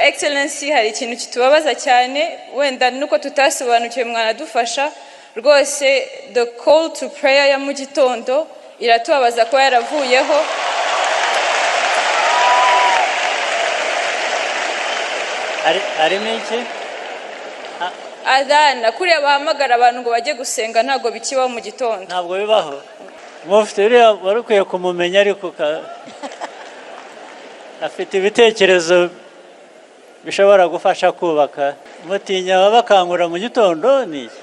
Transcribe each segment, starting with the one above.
Excellency, hari ikintu kitubabaza cyane, wenda nuko tutasobanukiwe, mwanadufasha rwose. The call to prayer ya mu gitondo iratubabaza kuba yaravuyeho. Harimo iki? Adhana, kuriya bahamagara abantu ngo bajye gusenga, ntabwo bikibaho mu gitondo. Ntabwo bibaho. Mufite uriya wari ukwiye kumumenya, ariko afite ibitekerezo bishobora gufasha kubaka. Mutinya ababakangura mu gitondo ni iki?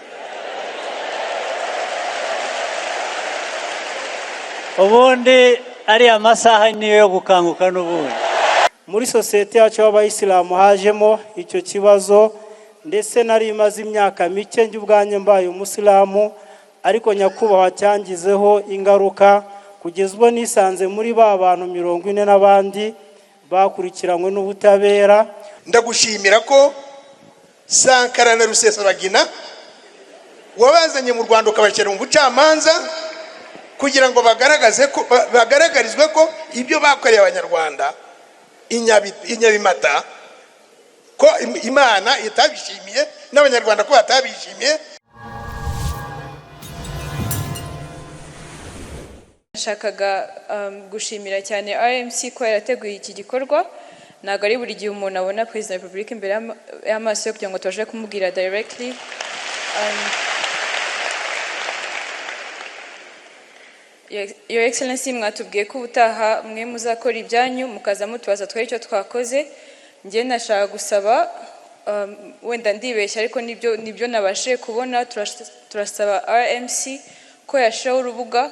Ubundi ariya masaha niyo yo gukanguka n'ubundi. Muri sosiyete yacu y'Abayisilamu hajemo icyo kibazo, ndetse nari imaze imyaka mike njye ubwanjye mbaye Umusilamu, ariko nyakubahwa, cyangizeho ingaruka kugeza ubwo nisanze muri ba bantu 40 n'abandi bakurikiranywe n'ubutabera. Ndagushimira ko Sankara na Rusesabagina wabazanye mu Rwanda, ukabashyira mu bucamanza kugira ngo bagaragaze ko bagaragarizwe ko ibyo bakoreye Abanyarwanda i Nyabimata, ko Imana itabishimiye n'Abanyarwanda ko batabishimiye. Nashakaga gushimira cyane RMC ko yarateguye iki gikorwa. Ntabwo ari buri gihe umuntu abona Perezida wa Repubulika imbere y'amaso ye kugira ngo tubashe kumubwira directly. Your Excellency, mwatubwiye ko ubutaha mwe muzakora ibyanyu, mukaza mutubaza twari icyo twakoze. Njye nashaka gusaba, wenda ndibeshya, ariko nibyo nabashije kubona, turasaba RMC ko yashyiraho urubuga,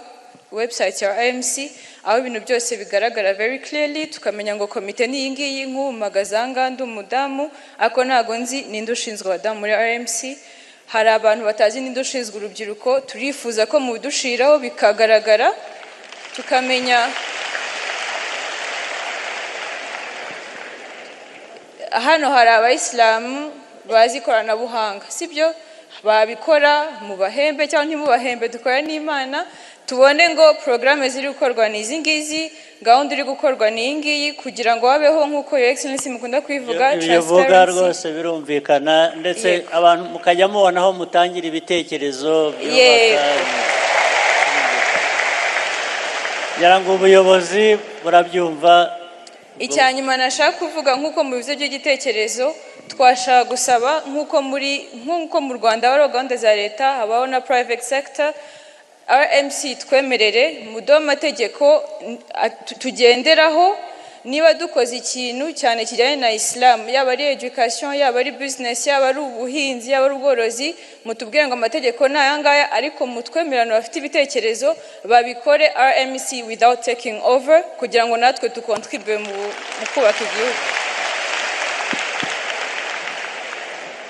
website ya RMC, aho ibintu byose bigaragara very clearly, tukamenya ngo komite ni iyi ngiyi. Nk'ubu mpagaze ndi umudamu, ariko ntabwo nzi ninde ushinzwe abadamu muri RMC. Hari abantu batazi ninde ushinzwe urubyiruko. Turifuza ko mubidushiraho bikagaragara, tukamenya. Hano hari Abayisilamu bazi ikoranabuhanga, sibyo? Babikora mubahembe cyangwa ntimubahembe, dukora n'Imana, tubone ngo porogaramu ziri gukorwa ni izi ngizi, gahunda iri gukorwa ni iyi ngiyi, kugira ngo habeho, nk'uko Your Excellency mukunda kubivuga, Ibyo uvuga transparency. rwose birumvikana, ndetse abantu mukajya mubona aho mutangira ibitekerezo byubaka. Ngira ngo ubuyobozi burabyumva. Icya nyuma nashaka kuvuga, nk'uko mu bibazo by'igitekerezo, twashaka gusaba, nk'uko mu Rwanda habaho gahunda za leta, habaho na private sector, RMC twemerere muduhe amategeko tugenderaho. Niba dukoze ikintu cyane kijyanye na Islam, yaba ari education, yaba ari business, yaba ari ubuhinzi, yaba ari ubworozi, mutubwire ngo amategeko ni aya ngaya, ariko mutwemerano bafite ibitekerezo babikore RMC without taking over, kugira ngo natwe ducontribute mu kubaka igihugu.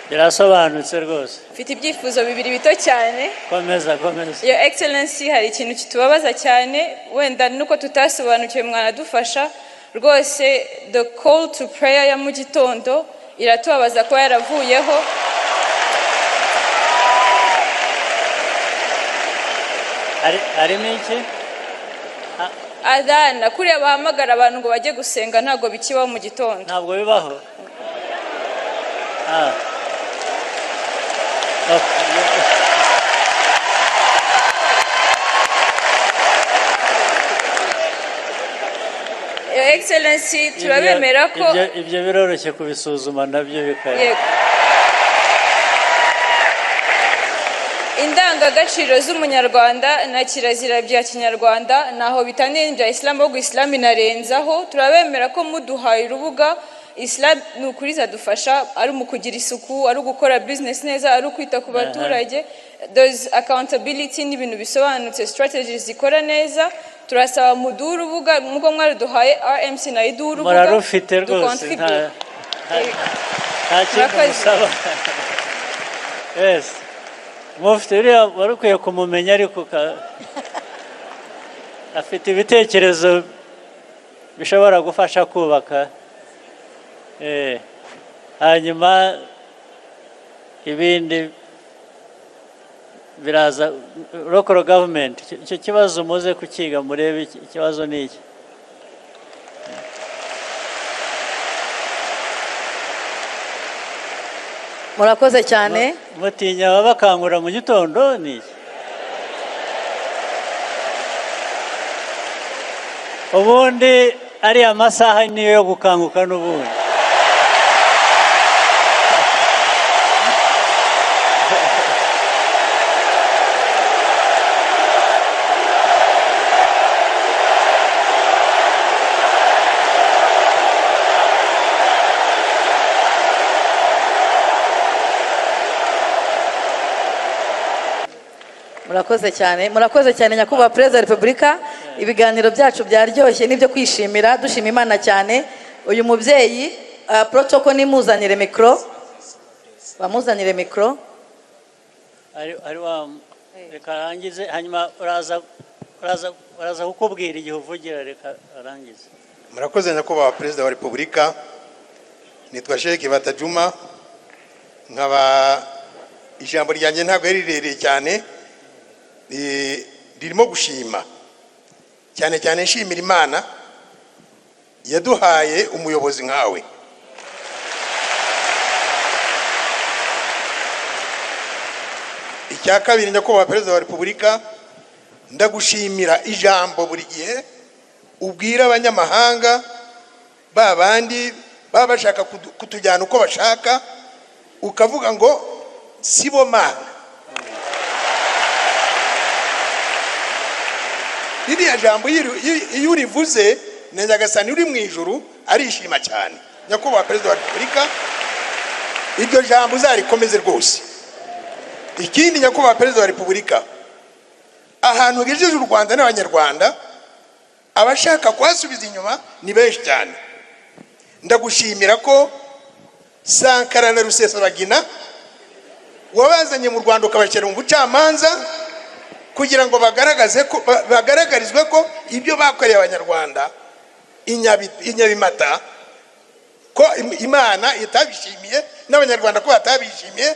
Birasobanutse rwose. Mfite ibyifuzo bibiri bito cyane. Komeza, komeza. Your Excellency, hari ikintu kitubabaza cyane, wenda nuko tutasobanukiwe, mwanadufasha rwose. The call to prayer ya mu gitondo iratubabaza kuba yaravuyeho. Harimo iki? Adhana, kuriya bahamagara abantu ngo bajye gusenga, ntabwo bikibaho mu gitondo. Ntabwo bibaho. Ah. Okay. Your Excellency, turabemera ko Ibyo biroroshye kubisuzuma nabyo bikaba Yego. Indangagaciro z'Umunyarwanda na kirazira bya Kinyarwanda ntaho bitaniye n'ibya Isilamu, ahubwo Isilamu inarenzaho. Turabemera ko muduhaye urubuga, Isilamu ni ukuri izadufasha, ari mu kugira isuku, ari ugukora business neza, ari ukwita ku baturage. Those accountability ni ibintu bisobanutse, strategies zikora neza. Turasaba muduhe urubuga nk'uko mwaruduhaye, RMC nayo iduhe urubuga Murarufite rwose, nta ducontribute. nta kindi Murakoze. musaba. Yes, mufite uriya wari ukwiye kumumenya, ariko afite ibitekerezo bishobora gufasha kubaka. Hanyuma ibindi biraza. Local government, icyo kibazo muze kukiga, murebe ikibazo ni iki. Murakoze cyane. Mutinya ababakangura mu gitondo ni iki? Ubundi ariya masaha niyo yo gukanguka n'ubundi. Murakoze cyane, murakoze cyane, Nyakubahwa Perezida wa Repubulika. Ibiganiro byacu byaryoshye n'ibyo kwishimira, dushima Imana cyane. Uyu mubyeyi, protocol nimuzanire mikoro, bamuzanire mikoro. Ari wa, reka arangize, hanyuma uraza kukubwira igihe uvugira. Reka arangize. Murakoze, Nyakubahwa Perezida wa Repubulika. Nitwa Sheikh Batajuma, nkaba ijambo ryanjye ntabwo ari rirerire cyane, ririmo gushima cyane cyane. Nshimira Imana yaduhaye umuyobozi nkawe. Icya kabiri, Nyakubahwa Perezida wa Repubulika, ndagushimira ijambo buri gihe ubwira abanyamahanga, ba bandi baba bashaka kutujyana uko bashaka, ukavuga ngo si bo Mana. Ririya jambo iyo urivuze na Nyagasani uri mu ijuru arishima cyane. Nyakubahwa Perezida wa Repubulika, iryo jambo uzarikomeze rwose. Ikindi, Nyakubahwa Perezida wa Repubulika, ahantu ugejeje u Rwanda n'Abanyarwanda, abashaka kuhasubiza inyuma ni benshi cyane. Ndagushimira ko Sankara na Rusesabagina wabazanye mu Rwanda, ukabashyira mu bucamanza kugira ngo bagaragaze ko bagaragarizwe ko ibyo bakoreye Abanyarwanda inyabimata, ko Imana itabishimiye n'Abanyarwanda ko batabishimiye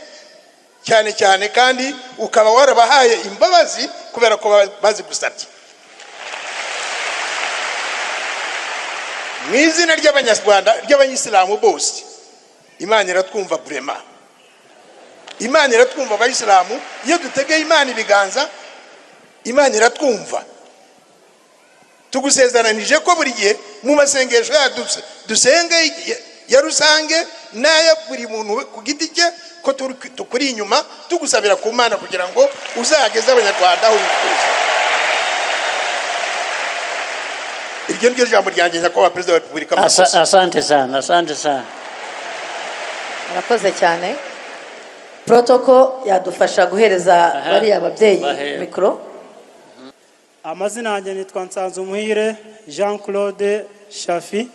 cyane cyane, kandi ukaba warabahaye imbabazi kubera ko bazigusabye. Mu izina ry'Abanyarwanda, ry'Abayisilamu bose, Imana iratwumva burema, Imana iratwumva. Abayisilamu, iyo dutegeye Imana ibiganza, Imana iratwumva. Tugusezeranije ko buri gihe mu masengesho yacu dusenge ya rusange n'aya buri muntu ku giti cye, ko tukuri inyuma tugusabira ku Mana kugira ngo uzageze Abanyarwanda aho wifuza. Iryo ni ryo jambo ryanjye, Nyakubahwa Perezida wa Repubulika. Murakoze. Asante sana, asante sana. Murakoze cyane. Protocol yadufasha guhereza bariya babyeyi Bahe. mikoro. Amazina yanjye nitwa Nsanzumuhire Jean Claude Shafi,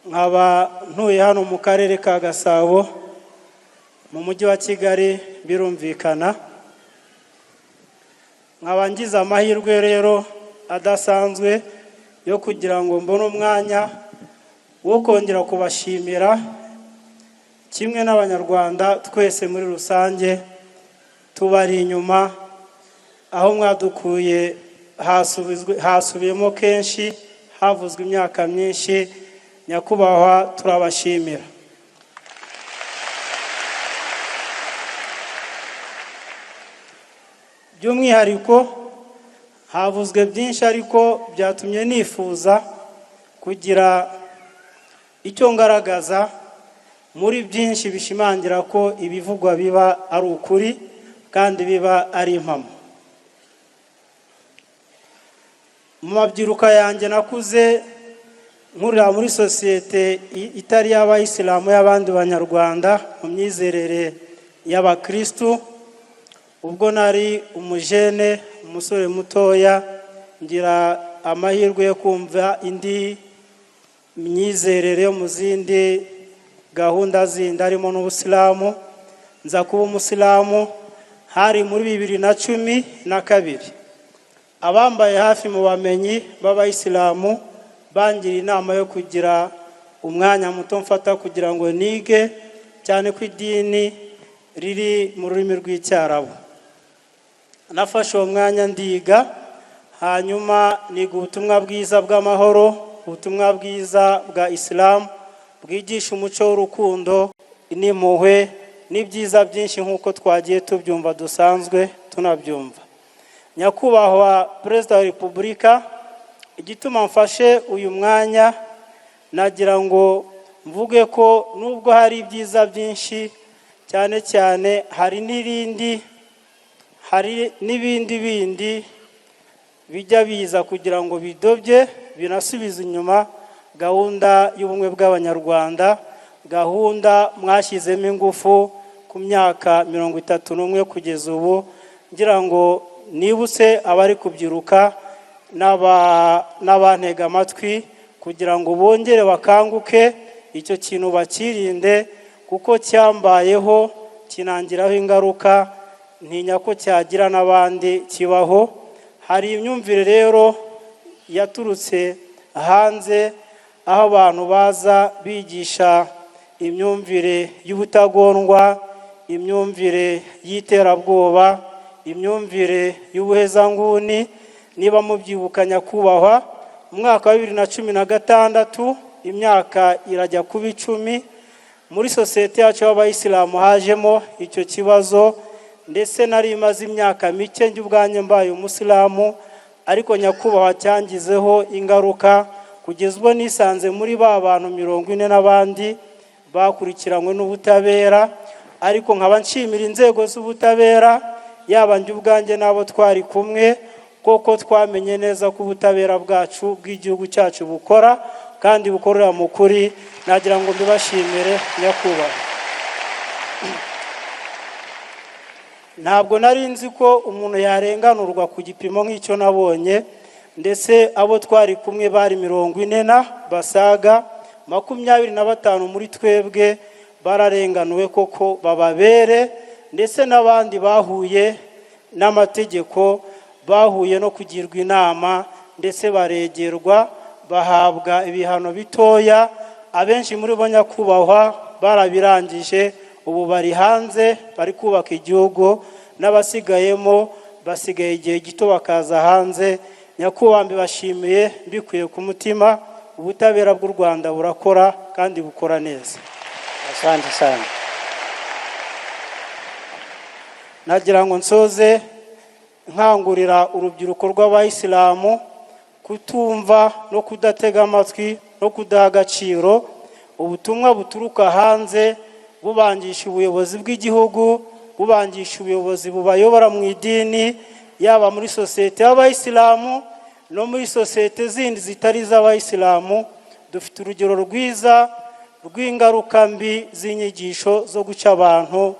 nkaba ntuye hano mu karere ka Gasabo, mu mujyi wa Kigali birumvikana. Nkaba ngize amahirwe rero adasanzwe yo kugira ngo mbone umwanya wo kongera kubashimira kimwe n'Abanyarwanda twese muri rusange tubari inyuma. Aho mwadukuye hasubiyemo kenshi, havuzwe imyaka myinshi. Nyakubahwa, turabashimira. By'umwihariko havuzwe byinshi, ariko byatumye nifuza kugira icyo ngaragaza muri byinshi bishimangira ko ibivugwa biba ari ukuri kandi biba ari impamo. Mu mabyiruka yanjye nakuze nkurira muri sosiyete itari iy'Abayisilamu, y'abandi Banyarwanda mu myizerere y'Abakirisitu. Ubwo nari umujene, umusore mutoya, ngira amahirwe yo kumva indi myizerere yo mu zindi gahunda zindi, harimo n'Ubusilamu. Nza kuba Umusilamu hari muri 2012. Abambaye hafi mu bamenyi b'Abayisilamu bangira inama yo kugira umwanya muto mfata kugira ngo nige, cyane ko idini riri mu rurimi rw'Icyarabu. Nafashe uwo mwanya ndiga, hanyuma niga ubutumwa bwiza bw'amahoro, ubutumwa bwiza bwa Isilamu bwigisha umuco w'urukundo n'impuhwe. N'ibyiza byinshi nk'uko twagiye tubyumva, dusanzwe tunabyumva. Nyakubahwa Perezida wa Repubulika, igituma mfashe uyu mwanya, nagira ngo mvuge ko nubwo hari ibyiza byinshi cyane cyane, hari n'irindi, hari n'ibindi bindi bijya biza kugira ngo bidobye, binasubize inyuma gahunda y'ubumwe bw'Abanyarwanda, gahunda mwashyizemo ingufu ku myaka 31 kugeza ubu. Ngira ngo nibutse abari kubyiruka n'abantega amatwi kugira ngo bongere bakanguke, icyo kintu bakirinde, kuko cyambayeho kinangiraho ingaruka, ntinya ko cyagira n'abandi kibaho. Hari imyumvire rero yaturutse hanze, aho abantu baza bigisha imyumvire y'ubutagondwa, imyumvire y'iterabwoba, imyumvire y'ubuhezanguni. Niba mubyibuka, nyakubahwa, mu mwaka wa 2016, imyaka irajya kuba 10, muri sosiyete yacu y'Abayisilamu hajemo icyo kibazo. Ndetse nari imaze imyaka mike njye ubwanjye mbaye umusilamu, ariko nyakubahwa, cyangizeho ingaruka kugeza ubwo nisanze muri ba bantu 40 n'abandi bakurikiranywe n'ubutabera. Ariko nkaba nshimira inzego z'ubutabera, yaba njye ubwanjye n'abo twari kumwe, koko twamenye neza ko ubutabera bwacu bw'igihugu cyacu bukora kandi bukorera mu kuri. Nagira ngo mbibashimire, nyakubahwa. Ntabwo nari nzi ko umuntu yarenganurwa ku gipimo nk'icyo nabonye. Ndetse abo twari kumwe bari 40 na basaga, 25 muri twebwe bararenganuwe koko bababere, ndetse n'abandi bahuye n'amategeko, bahuye no kugirwa inama, ndetse baregerwa, bahabwa ibihano bitoya. Abenshi muri bo, nyakubahwa, barabirangije, ubu bari hanze, bari kubaka igihugu, n'abasigayemo basigaye igihe gito bakaza hanze. Nyakubahwa, mbibashimiye mbikuye ku mutima. Ubutabera bw'u Rwanda burakora kandi bukora neza. Asante sana. Nagira ngo nsoze nkangurira urubyiruko rw'Abayisilamu kutumva no kudatega amatwi no kudaha agaciro ubutumwa buturuka hanze, bubangisha ubuyobozi bw'igihugu, bubangisha ubuyobozi bubayobora mu idini, yaba muri sosiyete y'Abayisilamu no muri sosiyete zindi zitari iz'Abayisilamu. Dufite urugero rwiza rw'ingaruka mbi z'inyigisho zo guca abantu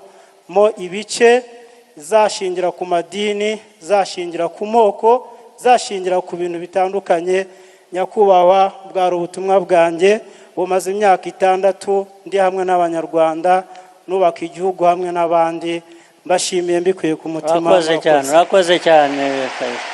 mo ibice, zashingira ku madini, zashingira ku moko, zashingira ku bintu bitandukanye. Nyakubahwa, bwari ubutumwa bwanjye bumaze imyaka 6 ndi hamwe n'Abanyarwanda, nubaka igihugu hamwe n'abandi. Mbashimiye mbikuye ku mutima. Urakoze cyane. Murakoze. Urakoze cyane, Kayisa.